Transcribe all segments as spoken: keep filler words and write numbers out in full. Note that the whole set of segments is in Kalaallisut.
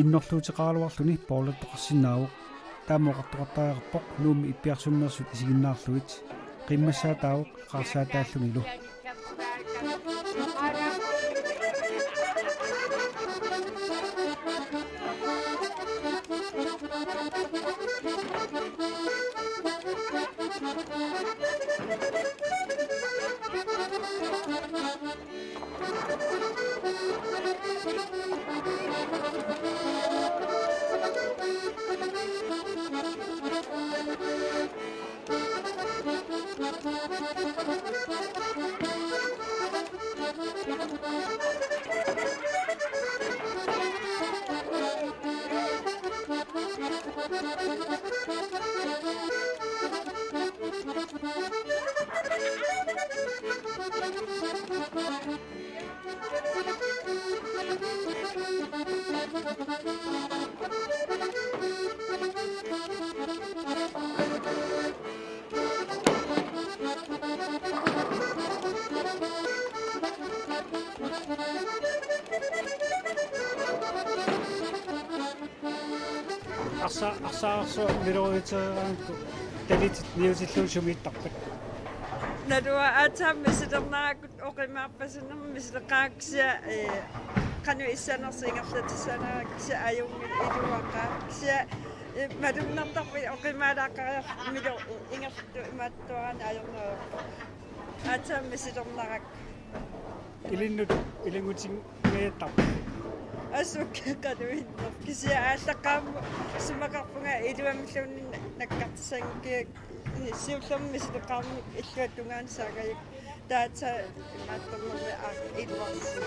Innerluuteqaraluarluni bowlertoqarsinnaavoq. Taama oqartoqartariaqarpoq Nuummi ippiarsuarneersut isiginnaarlugit. Qimmassaataavoq eqaarsaataallunilu. Arsa-, arsaarsuaq miloriutereeraangakku talitit niutillugu sumiittarpat? Naluara aatsaammi silernarakku oqimaarpasinnermi sileqaaksia, eh, qanoq issanersoq ingerlatissaneraksia ajunngilaq iluaqaaksia, eh, malunnartarput oqimaalaaqariarmilo ingerlattu imaattuarani ajorneq. Aatsaammi silernarakku. Ilinnut ilinngutinngiattarput. Assut qanoq inneq. Kisianni aallaqqaammut isumaqarpunga iluamilluunniit nakkartissanngikkiga. Siullermik sileqaarneq illuatungaani saagajuk. Taatsa imaattornermi aa iluarsi.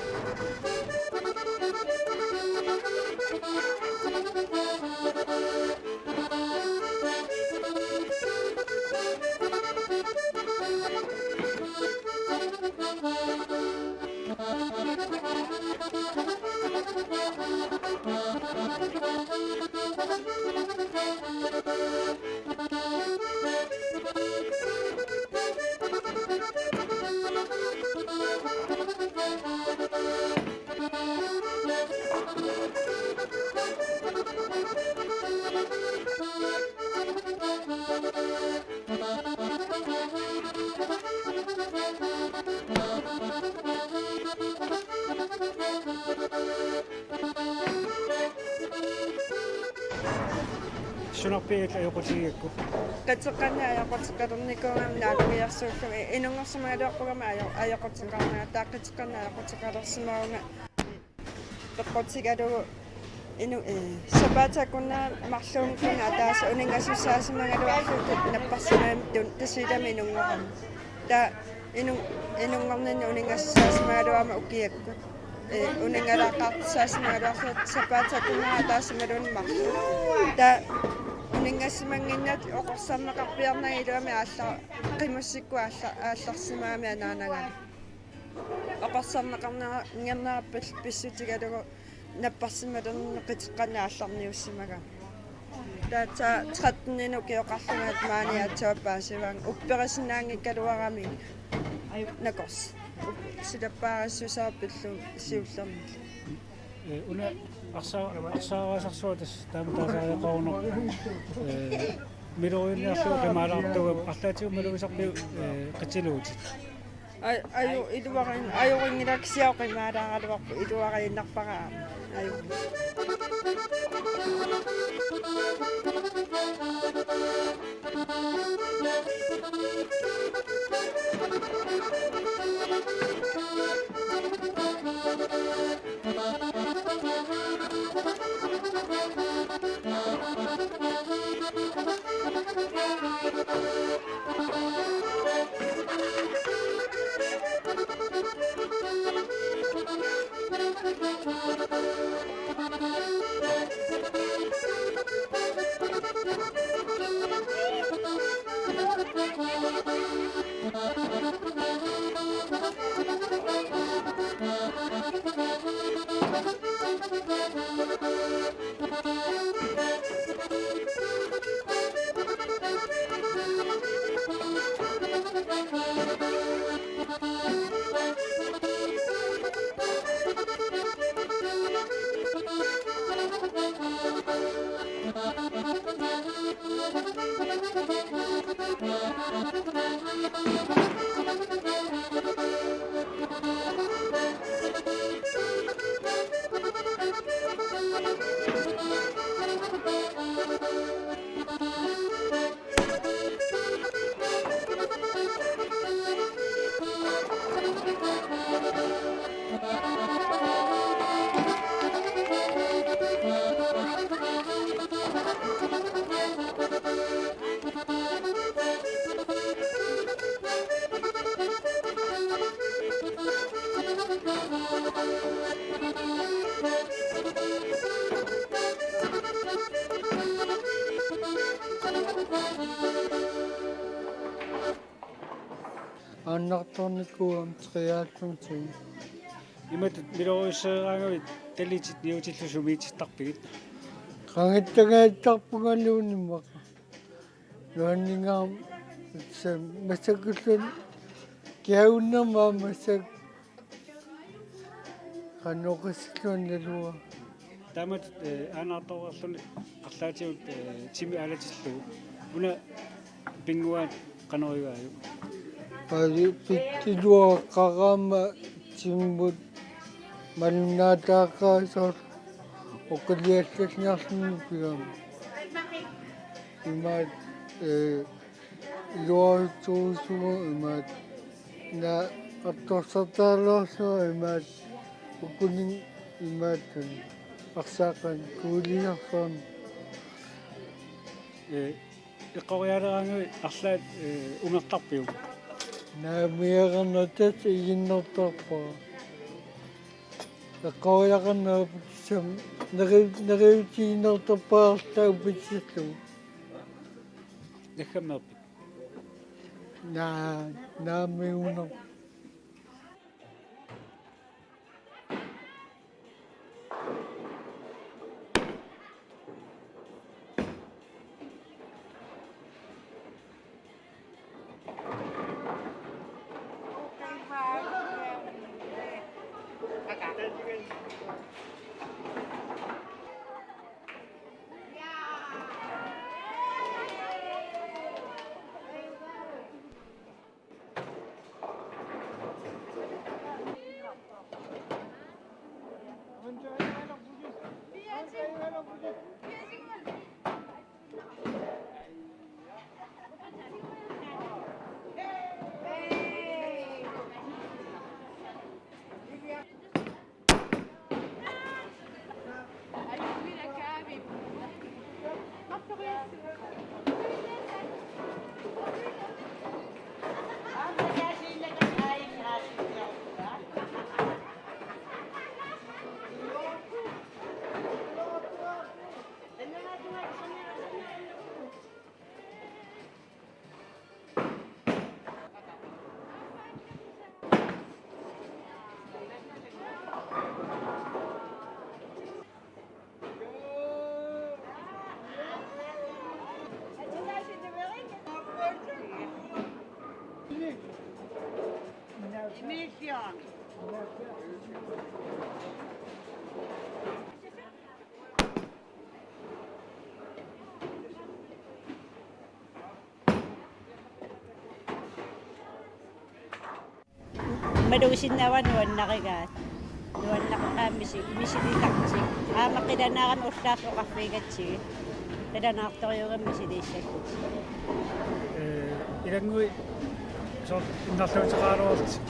Sunarpiaat ajoqutigigakku? Qiteqqanni ajoquteqalernikuugama naalugiarsuullunga, inunngorsimagaluarpugama ajo-, ajoquteqarnanga, taava qiteqqanni ajoquteqalersimavunga. Peqqutigalugu inu-, eh, sapaatip akunnerani marluunngikkunik ataaseq uninngasussaassimagaluarlutik napparsimammattut tasiilami inunngorami. Taava inu-, inunngorninni uninngasussaassimagaluarama ukiakkut. Eh, uninngalaaqaartussaassimagaluarlutik sapaatip akunnerani ataaseq imaluunniit marluk. Taava uninngassimannginnatut oqorsarneqarpiarnagit iluamik aalla-, qimussikkut aalla-, aallarsimagami anaanagami. Oqorsarneqarnera-, -ngernerarput pissutigalugu napparsimalerninni qiteqqanni aallarniussimagami. Taava tretten-inut ukioqarlunga maani aatsaat paasivunga upperisinnaanngikkaluarami nakorsat. Up-, silappaarissusaa pillugu siullermillu. Eh, una arsa-, arsaarasarsuaq tassa taama taasariaqarunarpoq. Eh, miloriunniarlugu oqimaalaartuugami arlaatigut malugisarpiuk, eh, qitiluutit? Aj-, aju-, iluarin-, ajorinngilara kisianni oqimaalaaraluarpoq iluariinnarpara aamma. Aju. Annartornikuuvoq treoghalvfems. Imatut miloriusseeraangavit talitit niutillu sumiitittarpigit? Qangattagaattarpungaluunniit immaqa. Nuanningaarmat massakkut kiagunnerma massakkut qanoqisillunnaluaq. Taamatut, eh, aanaartoreerluni arlaatigut, eh, timi aalatillugu. Una pinnguaat qanoq igaajuk? Pali pittiluaqaraama timmut malunnaataaqqasoq oqiliallalniarluni pigama. Imaat, eh, iluaruttuusugu imaat. Naak artorsartaalerlugu imaat ukuni imaattunik arsaaqan kuuliarsorn. Eh, eqqorialeraangavit arlaat, eh, ungertarpiuk? Naammagineqarnertut iginnertarpara. Eqqoriaqarnerput sam neri-, neriutiinertarpara arlaat upitsillugu. Nakkammeerpit? Naa-, naammagineq. Malugisinnaavara nuannarigaat. Nuannaqqaamisi misilitartik. Aamma qilanaarami ullaaq oqarfigigatsigit. Qilanaartorujuugami misiliissallutik. Eh, ilannguit soorlu innarluuteqaraluarlutik.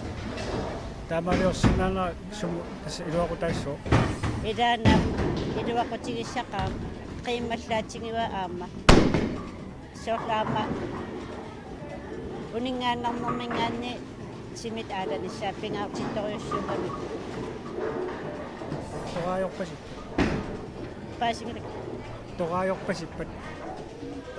Taamaaliorsinnaanera sumut tassa iluaqutaassooq? Ilaana iluaqutigissaqaaq qiimmallaatsigivaa aamma. Soorlu aamma uninngaannarnerminngaanniit timit aalanissaat pingaartittorujussuugamik. Toraajorpasippat? Paasinngilakka. Toraajorpasippat?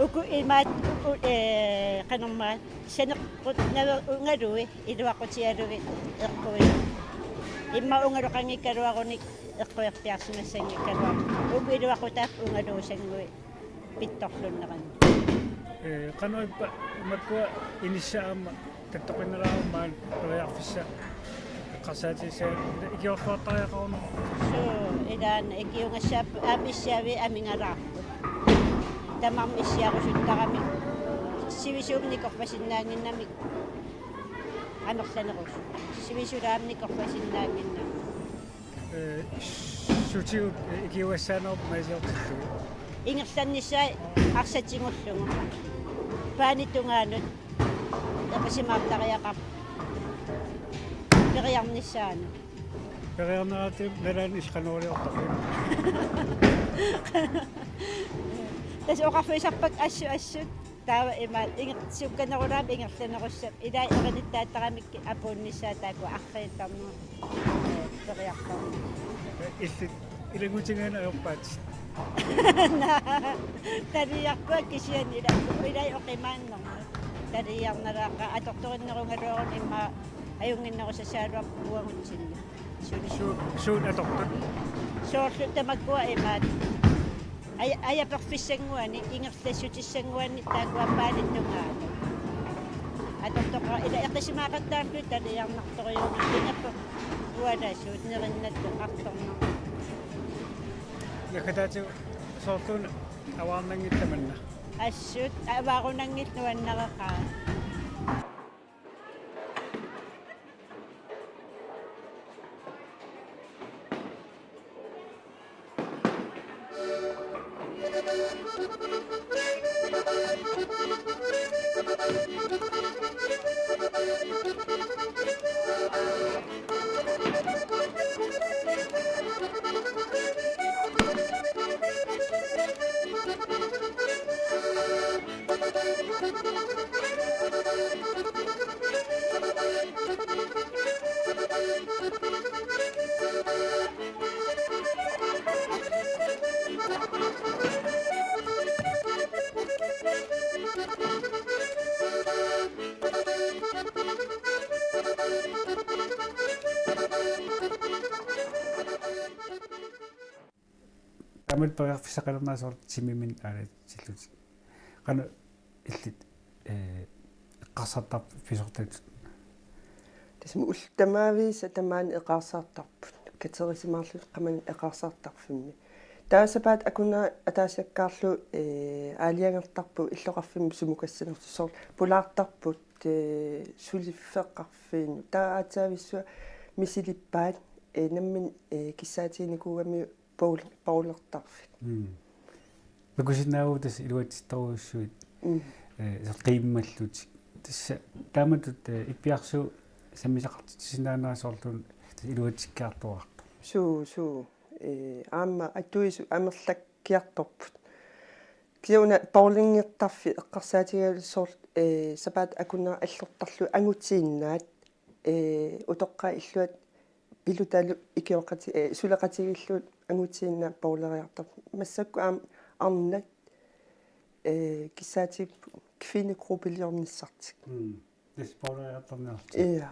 Uku imaat u-, eh, qanormaa saneqqut naver ungalui iluaqutigalugit eqquit. Immaqa ungaloqanngikkaluarunik eqquiarpiarsimassanngikkaluarlugit. Uku iluaqutaapput ungaluusannguit pittorlunneranni. Eh, qanoq ippa makkua inissaq aamma tattoqqinnalaarmat periarfissaq eqqarsaatigissavat ikiorluartariaqarunarpoq? Suu, ilaanni ikiugassaapput aamma issiavit amigalaarput. Tamarmik issiarusuttaramik sivisuumik nikorpasinnaannginnamik amerlanerusut. Sivisuumik aamma nikorpasinnaannginnamik. Eh, sutigut, eh, ikiugassaanerup mailiortillugu? Ingerlannissaa arsaq tigullugu. Paanit tungaanut eqisimaartariaqarpoq. Periarnissaanut. Periarneraatigut nalaani illit qanoq iliortarpit? Tassa oqarfigisarpakka assut assut. Taava imaat inger-, sukkanerulaamik ingerlanerussappat ilaat erinittaattaramikku apuunnissaat taakku arriittarnerat, eh, periartarnerat. Illit ilanngutigineq ajorpaatit? Naa, taliarpara kisianni ilaa, ilaa oqimaannermut. Aliarnalaaqqa atortorinnerugaluarun immaqa ajunnginnerusassagaluarpoq uagutsinnut. Suut, suut atortut? Soorlu tamakkua imaat. Aja-, ajaperfissannguani, ingerlassutissannguani taakkua paalittungaat. Atortoqqa ila eqisimaaqattaarluta aliarnartorujuummata ingerlasoq ualaassuut nerinnattoq artornartoq. Nakkataatigut soorluuna avaarnanngilaq tamanna. Assut, avaarunanngilaq nuannareqaaq. Taamatut periarfissaqalernaaq soorlu timimik aalatillutit. Qanoq illit, eh, eqqarsartarpit pisortatut? Tassami ullut tamaviisa tamaani eqqarsartarput. Katerisimaarluta qamani eqqarsartarfimmi. Taava sapaatip akunnerani ataasiakkaarlugu, eh, aalajangertarpugut illoqarfimmi sumukassanersoq soorlu pulaartarput, eh, suliffeqarfiinut. Taava aatsaavissuaq misilippaat, eh, nammineq, eh, kissaatiginikuugamiuk bowl-, bowlertarfik. Mm. Takusinnaavugut tassa iluatsittorujussuit, mm, eh, soorlu qiimmallutik. Tassa taamatut, eh, ippiarsuup sammisaqartitsisinnaanera soorluuna tassa iluatsikkiartoraartoq. Suu, suu. Eh, aamma atuisut amerlakkiartorput. Kisianni una bowlingertarfik eqqarsaatigalugu soorlu, eh, sapaatip akunnerani allortarlugu angutiinnaat, eh, utoqqaat illuat pilutalu ikioqati-, eh, suleqatigiillugu angutiinnaat bowleriartarput. Massakkut aamma arnat, eh, kissaatigipput kvindegruppeliornissartik. Mm. Tassa bowleriartorniarlutik. Ja.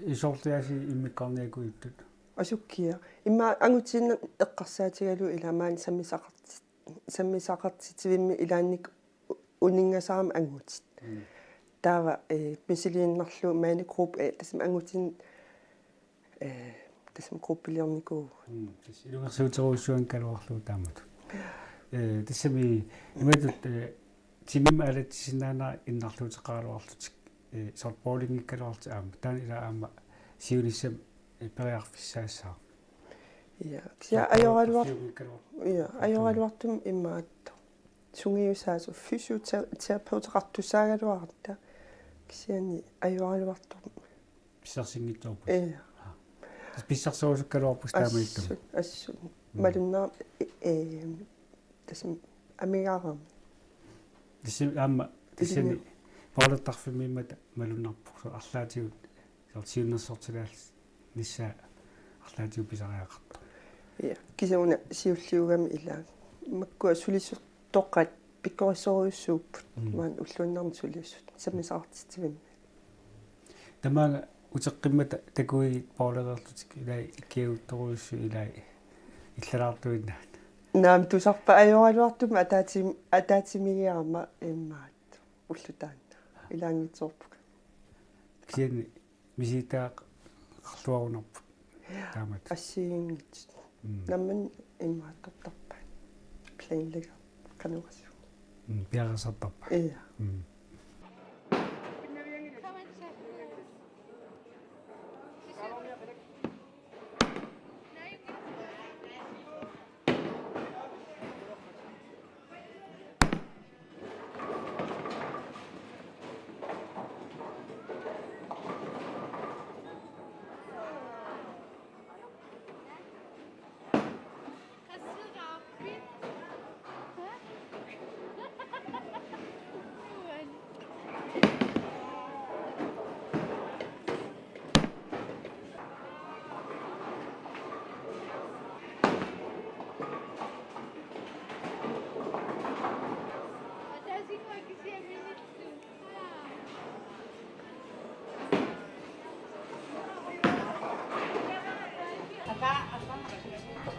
Isorliasi immikkoorniakkuittut. Asukkia. Immaqa angutiinnaq eqqarsaatigalugu ilaa maani sammisaqarti-, sammisaqartitsivimmi ilaanni u-, uninngasarami angutit. Mm. Taava, eh, misiliinnarlugu maani gruppe, eh, tassami angutiinnaq, eh, tassami gruppeliornikuuvugut. Mm. Tassa ilungersuuterujussuanngikkaluarlugu taamatut. Eh, tassami imatut, eh, timimik aalatissinnaanera innarluuteqaraluarlutik, eh, soorlu bowlinngikkaluarlutik aamma. Taanna ila aamma siunissami, eh, periarfissaassaaq. Ja, kisianni ajoraluar-, ja, ajoraluartumik imaattoq. Sungiusaasoq fysiotera-, terapeuteqartussaagaluaratta. Kisianni ajoraluartumik. Pissarsinngitsoorput. Ja. Aa. Tassa pissarsorusukkaluarpusi taamaattumi. Assut, assut. Mm. Malunnarami, eh, tassami amigaarami. Tassami aamma, tassami ilinni bowlertarfimmiimmata malunnarpoq soorlu arlaatigut, soorlu siunnersortilaallutik nissaa arlaatigut pisariaqartoq. Ja, kisianni una siulliugami ilaa. Makkua sulisut toqqat pikkorissorujussuupput. Mm. Maani ulluinnarni sulisut. Sammisaqartitsivimmi. Tamaanga uteqqimmata takuigit bowlereerlutik ilai ikiaguuttorujussuit ilai illalaartuinnaat. Naamik tusarpa ajoraluartumik ataatim-, ataatsimiigiarama immaqa ulloq taanna. Ilaanngitsoorpunga. Kisianni misilittagaqarluarunarput. Ja. Taamatut. Assigiinngitsut. Mm. Nammineq imaattortarpaat. Planlægger. Qanoq oqassuunga. Mm, piareersartarpaat. Ja. Mm.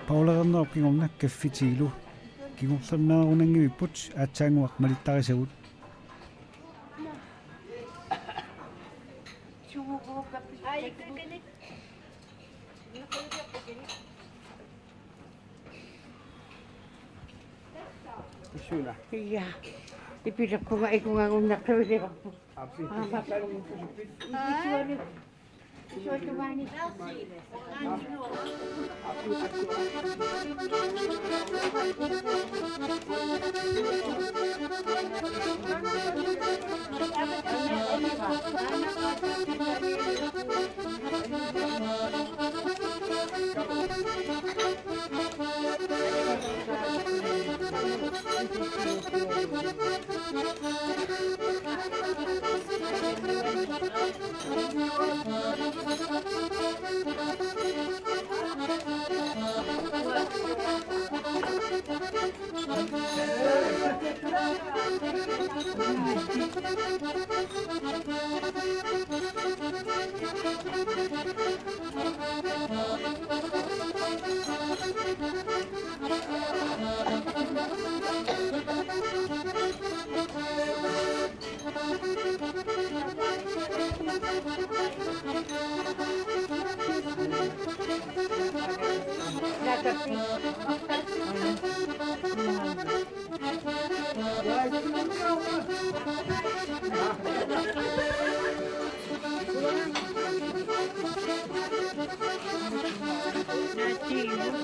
Paulareernerup kingorna kaffitigilu. Kingorlernaarunanngivipput aatsaannguaq malittarisagut. Suuna. Ja. Ipilerpunga ikungagunnertuulerpu. Aappi. Aappi. Isuani. Isuatumaani.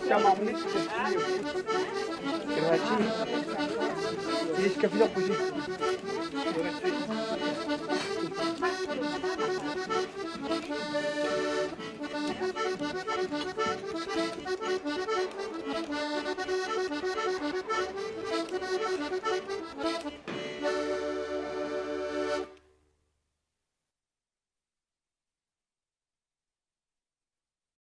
Tamamnik. Gracias. Iska filoq pusi.